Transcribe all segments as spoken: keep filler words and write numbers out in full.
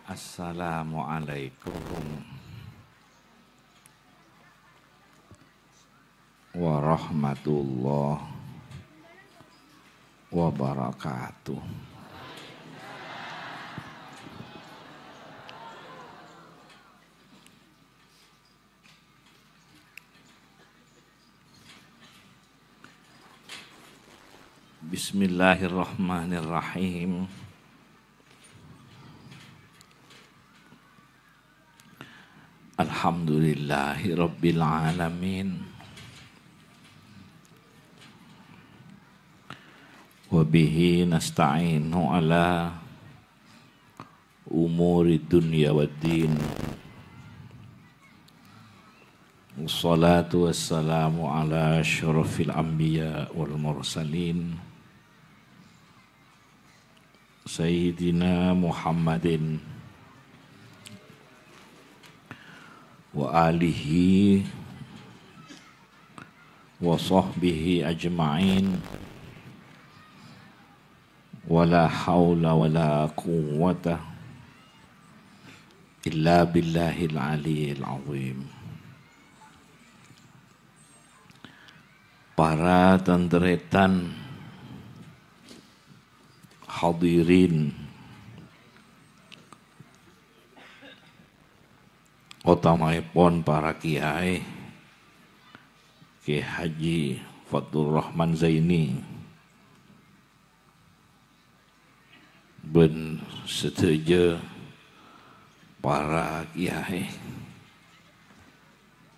Assalamualaikum warahmatullahi wabarakatuh. Bismillahirrahmanirrahim. Alhamdulillahi rabbil alamin. Wa bihi nasta'inu ala umuri dunya waddin. Wassalatu wassalamu ala asyrafil anbiya wal mursalin, Sayyidina Muhammadin wa alihi wa sahbihi ajma'in. Wa la haula wa la quwwata illa billahil aliyyil azim. Para tan-tarètan, hadirin, otamaèpon para kiai, Kiai Haji Fathur Rahman Zaini, bân sadhâjâ para kiai,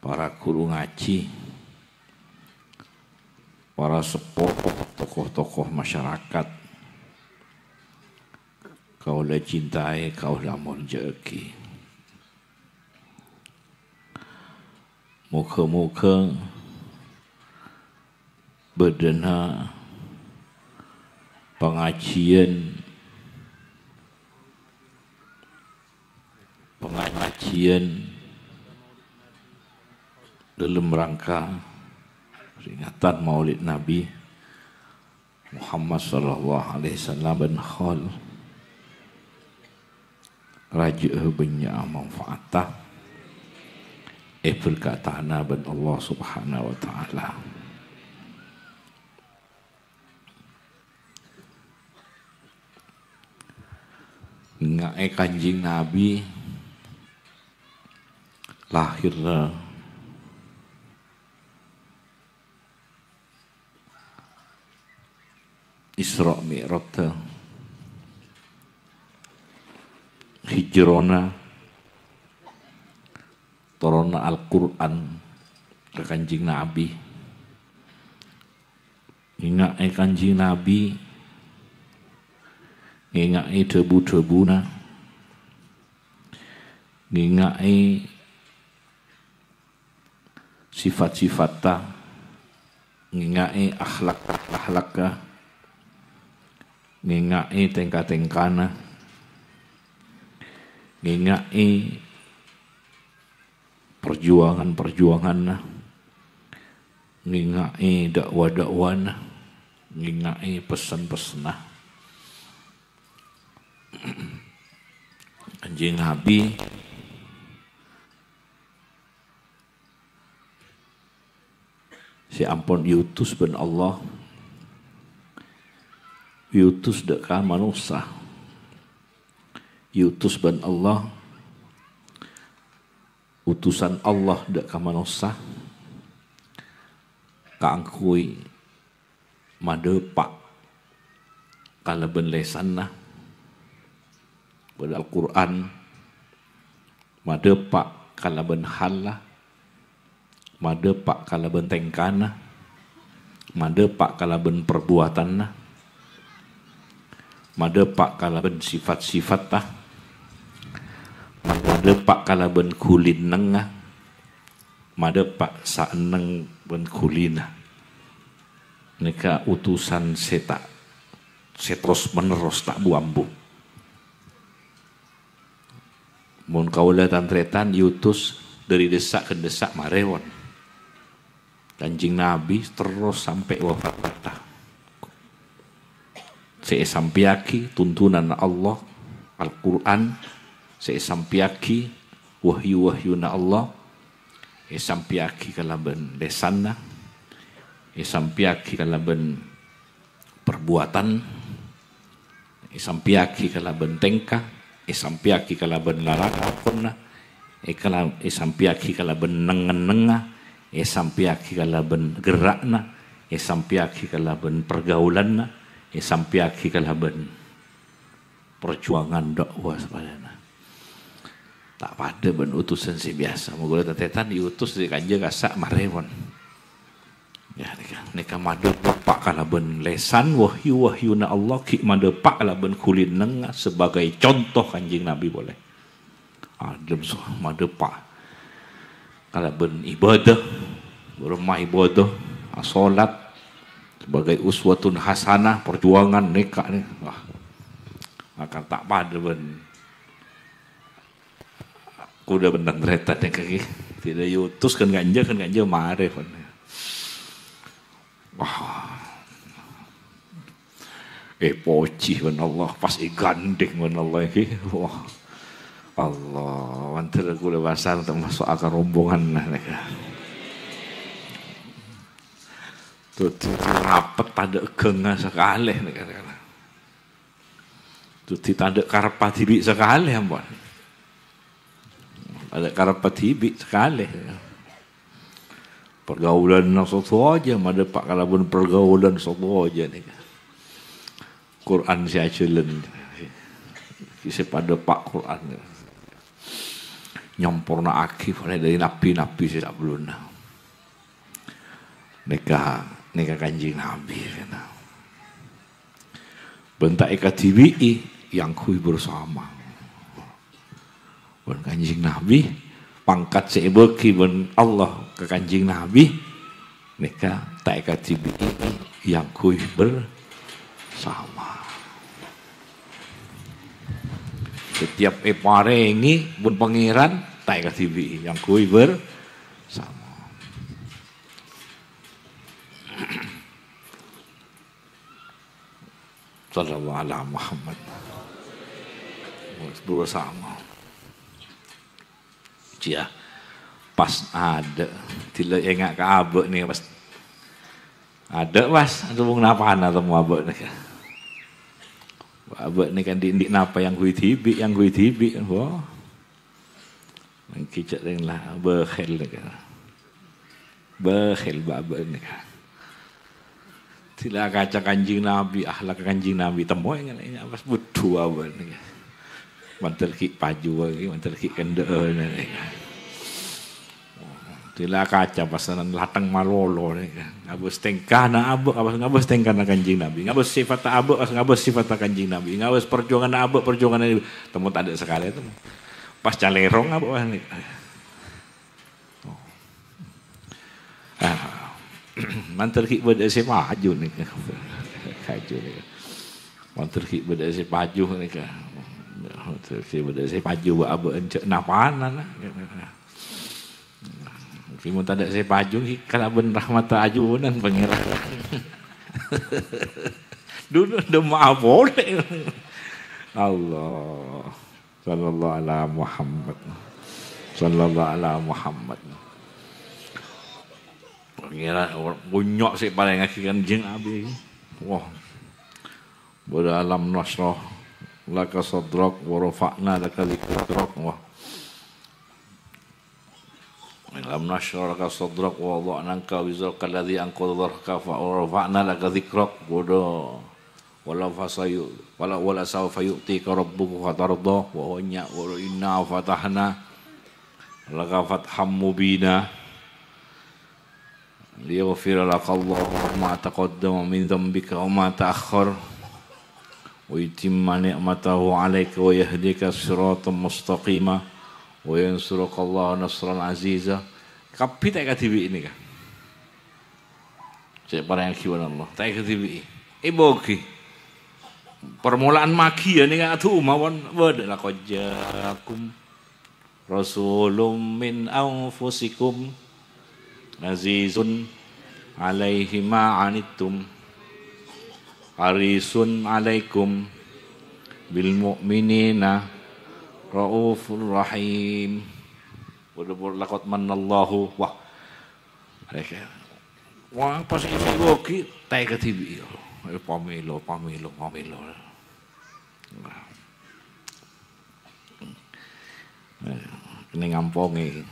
para ghuru ngajhi, para seppo, tokoh-tokoh masyarakat, kaulâ cintai, kaulâ molja'aghi. Moghâ-moghâ bâdâna pangajhiyân, pangajhiyân dâlem rangka peringatan Maulid Nabi Muhammad sallallahu alaihi wasallam bân haul rajâ'â bânnya' manfaatta èberkatana bân Allah Subhanahu wa Ta'ala. Ngènga'è Kanjeng Nabi lahèrra Isra Mi'rajhâ, hijrana, toronna Al-Qur'an ka Kanjeng Nabi. Ngènga'è Kanjeng Nabi, ngènga'è dhâbu-dhâbuna, ngènga'è sifat-sifatta, ngènga'è akhlak-akhlakka, ngènga'è tèngka-tèngkana, ngènga'è parjuwangan-parjuwanganna, ngènga'è da'wa-da'wana, ngènga'è pessen-pessenna. Kanjeng Nabi sè ampon èutus bân Allah, èutus dâ' ka manossa. Èutus bân Allah, utusan Allah dâ' ka manossa, kaangghuy madhâpa' kalabân lèsanna, bân Al-Qur'an, madhâpa' kalabân halla, madhâpa' kalabân tèngkana, madhâpa' kalabân parbuwâtanna, madhâpa' kalabân sifat-sifatta, madhâpa' kalabân ghulina, madhâpa' saenneng bân ghulina. Nèka utusan sè ta', sè terros-menerros ta' bu-ambu. Mon kaulâ tan-tarètan èutus dâri dissa' ka dissa' marè, pon. Kanjeng Nabi terros sampè' wafat. Sè èsampèyaghi tuntunanna Allah, Al-Qur'an, sè èsampèyaghi wahyu-wahyuna Allah, èsampèyaghi kalabân lèsanna, èsampèyaghi kalabân parbuwatan, èsampèyaghi kalabân tèngka, èsampèyaghi kalabân lalakonna, èkala-, èsampèyaghi kalabân neng-ennengnga, èsampèyaghi kalabân gerra'na, èsampèyaghi kalabân pargaulanna, èsampèyaghi kalabân parjuwangan da'wa sapadhâna. Ta' padâ bân utusan sè biyasa. Moghâ la tatètan èutus sè kanja kassa' marè, pon. Ya, nèka, nèka madâ pa' kalabân lèsan wahyu-wahyuna Allah, ghi' madâ pa' kalabân ghuli neng sabagai conto Kanjeng Nabi polè. Adhem so-, madâ pa' kalabân ibadah, bârâmma ibadah, asolat, sabagai uswatun hasanah, parjuwangan nèka nè. Wah, maka ta' padâ bân Kodhu bân tan-tarètan nèka ghi. Tidak diutus kan kanja, kan kanja marè, pon. Wah. Èpojhi bân Allah, pas ègandhèng bân Allah ghi. Wah. Allah, mandhâr kaulâ pasang termasuk akar rombongan nèka. Dhâddhi rapet tadâ' ghângnga sakalè nèka. Dhâddhi tadâ' kareppa dhibi' sakalè, ampon. Tadâ' kareppa dhibi' sakalè. Pargaulanna sodhâjâ, madâ pa' kalabân pargaulan sodhâjâ nèka. Qur'an sè ajhâlân. Sè padâ pa' Qur'an. Nyomporna'aghi polè dâri nabbhi-nabbhi sè sabellunna. Nèka, nèka Kanjeng Nabi, kèna. Bân ta' èkadhibi'i, èangghuy bersama. Bân Kanjeng Nabi, pangkat sè èbâghi bân Allah ka Kanjeng Nabi, nèka ta' èkadhibi'i, èangghuy bersama. Setiap èparèngè bân Pangèran, ta' èkadhibi'i, èangghuy bersama. Sallallahu ala Muhammad. Bersama. Jiyâ, pas adâ'. Dhilâ ènga' ka abâ' nèka, pas. Adâ', pas. Adâ' wong napana temmo abâ' nèka. Abâ' nèka andi'-andi' napa èangghuy dhibi', èangghuy dhibi'. Wah. Èngghi cè' rèng la, bâkhèl nèka. Bâkhèl bâ'-abâ' nèka. Dhilâ akaca Kanjeng Nabi, akhlak Kanjeng Nabi, temmo ènga', ènga' pas budhu abâ' nèka. Mandhâr ghi' paju bâgi, mandhâr ghi' kendhâ'ân nèka. Dhilâ akaca pas sanan lattheng malolo nèka. Ngabâs tèngkana abâ', ngabâs, ngabâs tèngkana Kanjeng Nabi, ngabâs sifatta abâ', pas ngabâs sifatta Kanjeng Nabi, ngabâs parjuwanganna abâ', parjuwanganna Nabi. Temmo tadâ' sakalè, temmo. Pas calèrong abâ' wah nèka. Ah, mandhâr ghi' bâdâ sè paju nèka. Paju nèka. Mandhâr ghi' bâdâ sè paju nèka. Mandhâr ghi' bâdâ sè paju bâ'-abâ'ân jhâ' napana, na. Ghi' mon tadâ' sè paju ghi' kalabân rahmatta ajunan Pangèran. Dulu dema polè. Allah. Sallallahu ala Muhammad. Sallallahu ala Muhammad. Pangèran bunyo' sè èparèngaghi Kanjeng Nabi. Wah. Bâdâ alam nasyrah laka sadrak wa rafa'na laka dzikrak. Wah. Alam nasyrah laka sadrak wa wadha'na anka wizrak alladzi anqadha dhahrak fa rafa'na laka dzikrak. Bâdâ Wala fasayu-, wala, wala sawfa yu'tika rabbuka fatardha, wa huwa nya-, wa inna fatahna laka fatham mubina, liyaghfira laka Allahu ma taqaddama min dzambika wa ma ta'akhkhar, wa yutimma ni'matahu 'alaika wa yahdika siratan mustaqima, wa yansuraka Allahu nasran 'aziza. Kabbhi ta' èkadhibi'i nèka. Sè èparèngaghi bân Allah, ta' èkadhibi'i. Èbâghi. Parmola'an maghi ya nèka adu mawon bâdâ laqad ja'akum rasulun min anfusikum azizun 'alaihi ma 'anittum harisun 'alaikum bil mu'minina Raufur Rahim. Padâ pon lakot manallahu. Wah. Rèkè. Wah, pas èbâgi, tè kadhibi'i. Eh, pamèlo, pamèlo, pamèlo. Wah. Eh, ini ngampongè.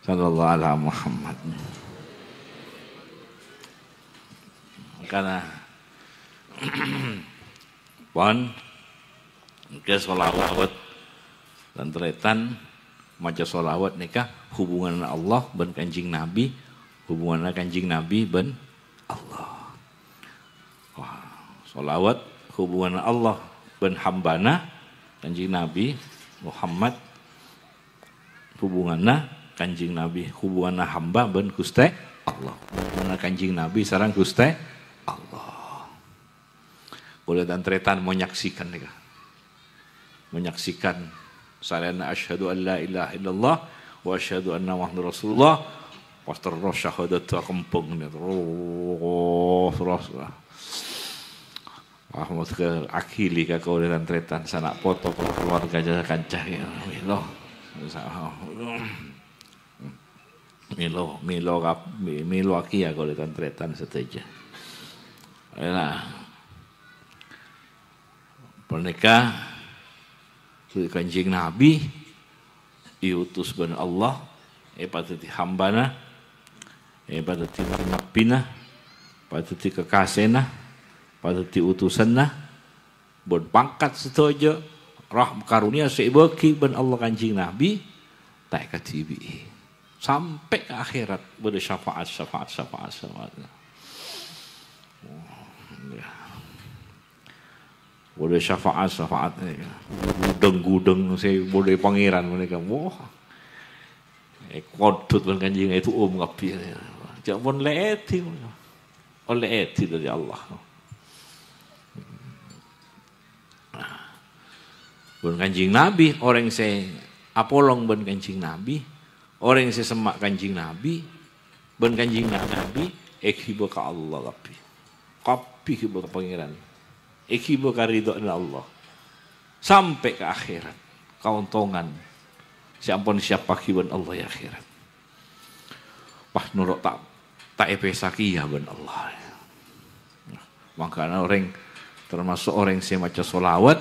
Sallallahu ala Muhammad. Karena pon, ènggi sholawat. Tan-tarètan, maca sholawat nèka hubunganna Allah bân Kanjeng Nabi, hubunganna Kanjeng Nabi bân Allah. Wah, sholawat hubunganna Allah bân hambana, Kanjeng Nabi Muhammad, hubunganna Kanjeng Nabi, hubunganna hamba bân Ghustè Allah. Hubunganna Kanjeng Nabi sareng Ghustè Allah. Kaulâ tan-tarètan mau nyaksikan nèka. Mau nyaksikan salèna asyhadu an la ilaha illallah wa asyhadu anna Muhammadar Rasulullah. Pas terros syahadat akempeng nèka. Terros, terros. Wah, maksud akili ka kaulâ tan-tarètan, sana' poto, keluarga, kanca-kanca, ya, mèlo. Mèlo, mèlo kap-, mè-, mèlo akèya kaulâ tan-tarètan sadhâjâ. Nah, panèka Kanjeng Nabi èotos bân Allah, èpadhâddhi hambana, èpadhâddhi nabina, èpadhâddhi kekasèna, èpadhâddhi otosanna, bân pangkat sadhâjâ, rah-, karonèya sè èbâgi bân Allah Kanjeng Nabi, ta' èkadhibi'i. Sampè' ka akhèrat, bâdâ syafaat, syafaat, syafaat, syafaat. Bâdâ syafaat, syafaat. Gudhâng-gudhâng sè bâdâ Pangèran panèka. Wah. Èkodhut bân Kanjeng ètu'um kabbhi. Jhâ' pon lè'èdhi. Ollè èdhi dâri Allah. Bân Kanjeng Nabi, orèng sè apolong bân Kanjeng Nabi, orèng sè semma' Kanjeng Nabi, bân Kanjeng Nabi èghibâ ka Allah kabbhi. Kabbhi èghibâ ka Pangèran. Èghibâ ka ridhâna Allah. Sampè' ka akhèrat. Kaontongan sè ampon èsiappaghi bân Allah è akhèrat. Pas noro' ta', ta' èpèsakèya bân Allah. Mangkana orèng, termasuk orèng sè maca sholawat,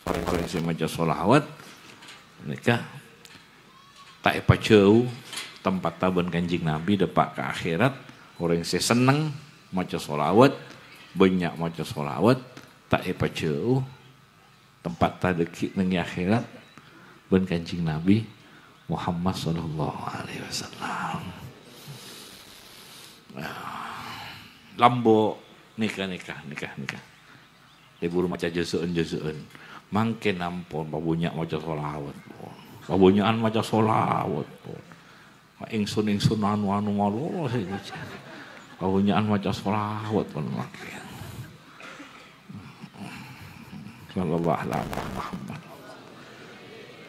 orèng-orèng sè maca sholawat, nèka ta' èpajhâu tempatta bân Kanjeng Nabi dâpa' ka akhèrat. Orèng sè senneng maca sholawat, bânnya' maca sholawat, ta' èpajhâu tempatta dâggi' neng è akhèrat bân Kanjeng Nabi Muhammad sallallahu alaihi wasallam. Lambâ' nèka, nèka, nèka, nèka. Lebur maca jhuz'un-jhuz'un. Mangkèn ampon pabânnya' maca sholawat, pon. Pabânnya'an maca sholawat, pon. Èngsun-èngsun anu-anu malolo sè. Pabânnya'an maca sholawat, pon, mangkèn. Sallallahu ala Muhammad.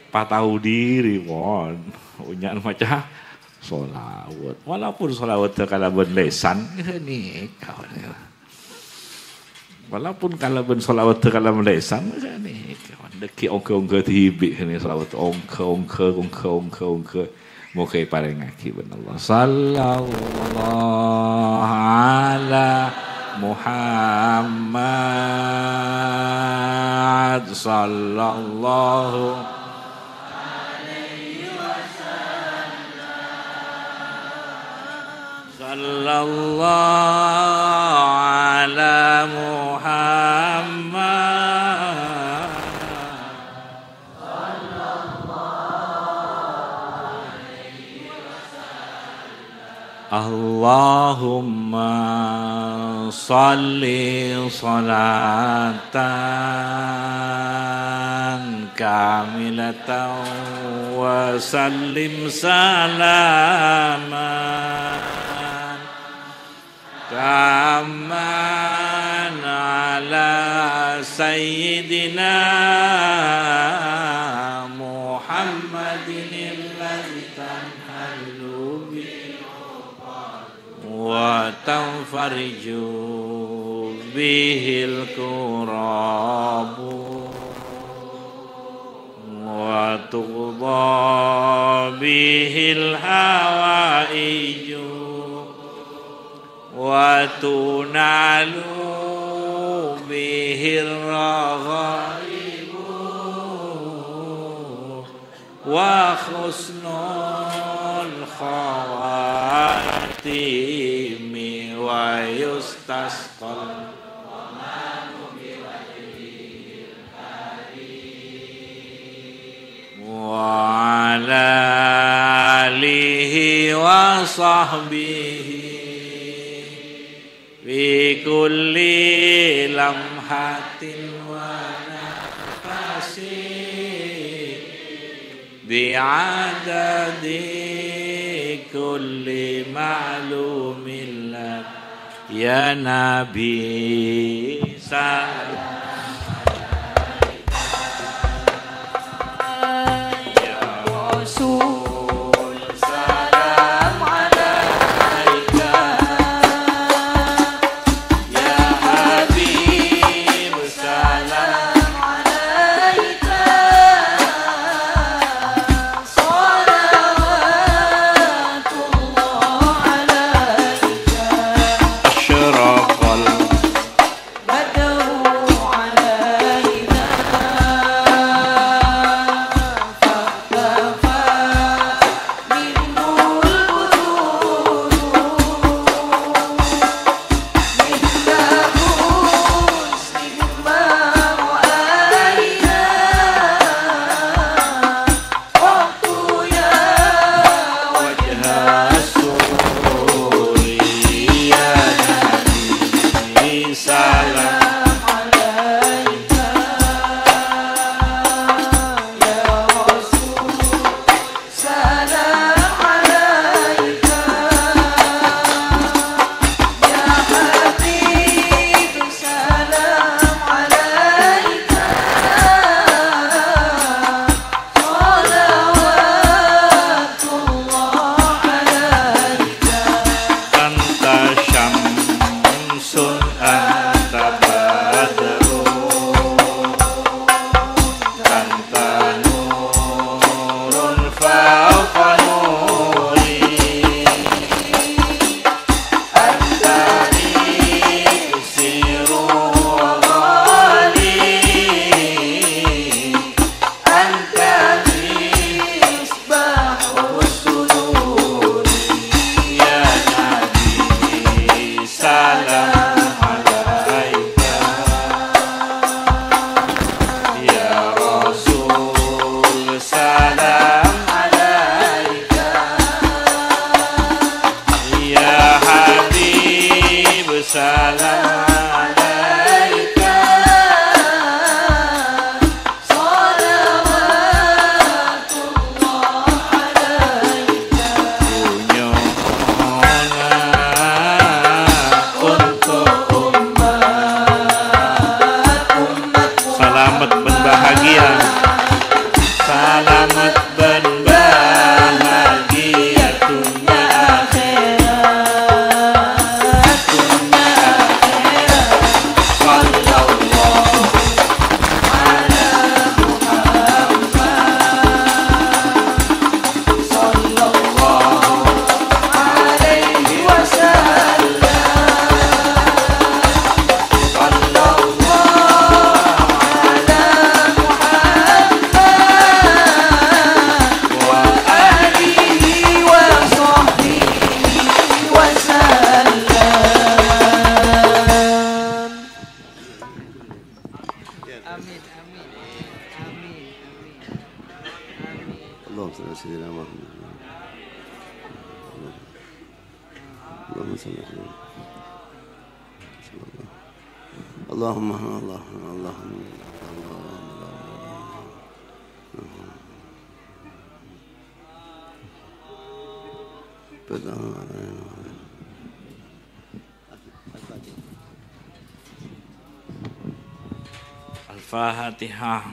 Patau dhiri, pon. Pabânnya'an maca sholawat. Walaupun sholawat kalabân lèsan, nèka. Walaupun kalabân sholawat kalabân lèsan, nèka, dâggi' ongghâ-ongghâ dhibi', nèka, sholawat ongghâ, ongghâ, ongghâ, ongghâ, ongghâ. Moghâ èparèngaghi bân Allah. Sallallahu ala Muhammad, sallallahu Sallallahu ala Muhammad. Allahumma shalli shalatan kamilatan wa sallim salaman tamman ala sayyidina Muhammadin alladzi tanhallu bihi wa tanfariju bihil kurabu. تقضى به الحوائج وتنال به الرغائب وحسن الخواتيم ويستسقى وعلى آله وصحبه في كل لمحة ونفس بعدد كل معلوم لك يا نبي سلام يا رسول سلام عليك يا حبيب سلام عليك صلوات الله عليك أشرق البدر علينا فاختفى منه البدور مهتاب حسنه ما رأينا قط يا وجه السرور يا نبي سلام عليك يا رسول سلام عليك يا حبيب سلام عليك صلوات الله عليك أنت شمس أنت بدر أنت نور فوق نوري أنت لي سر وغالي أنت لي مصباح السرور يا نبي سلام عليك يا رسول سلام عليك يا حبيب سلام عليك صلوات الله عليك Dunyana untuk umat, umat Salamet bân bahagia. Salamet bân bahagia, dunnya akhèrat, dunnya akhèrat. Sallallahu ala Muhammad. Sallallahu alaihi wasallam. Sallallahu ala Muhammad wa alihi wa sahbihi wasallam. Amin, amin. Amin, amin. Amin. اللهم صل على سيدنا محمد. اللهم صل على سيدنا محمد. اللهم، اللهم، اللهم، اللهم. Al-Fatihah.